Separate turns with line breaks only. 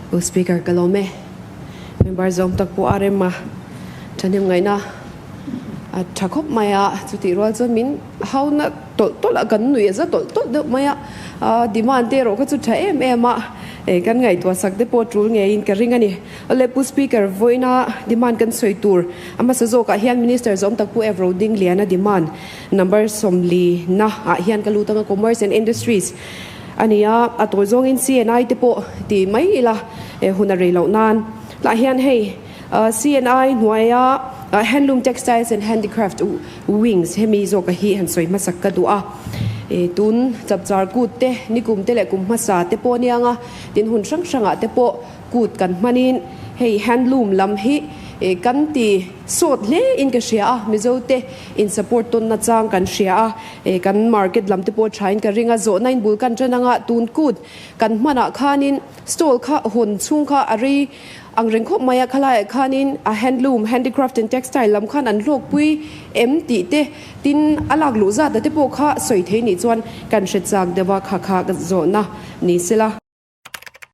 Pu Speaker ka lawm e. Member zawng tak pawh a rem a, thahnem ngaihna a tha khawp mai a, chutih rual chuan min hauna tawlh tawlh a, kan nuih a za tawlh tawlh deuh mai a, demand te erawh kha chu tha em em a, kan ngaihtuah sak te pawh tul ngeiin ka ring a ni. Awle Pu Speaker, vawiina demand kan sawi tur a hmasa zawkah hian Minister zawm tak Pu Evro Dingliana demand number 40 na ah hian ka lut anga Commerce and Industries a ni a, a tawi zawngin CNI te pawh ti mai ila hun a rei loh nan lah hian hei CNI hnuaia Handloom Textiles and Handicraft Wings hemi zawka hi han sawi hmasak ka duh a, tun chapchar kut te, nikum te leh kum hmasa te pawh aniang a, tin hun hrang hrangah te pawh Kut kan hmanin hei handloom lam hi kan ti sawt hle in ka hria a, Mizo te in support tawn na chang kan hria a, kan market lam te pawh tha in ka ring a, zawhna in bul kan tan anga tun kut kan hmanah khanin stall kha hawn chhung kha a rei ang reng khawp mai a, khalaiah khanin a handloom, handicraft and textile lam khan an hlawkpui em tih te tin a lak luh zat a te pawh kha sawi thei nih chuan kan hre chak deuh a, kha kha zawhna ni sela.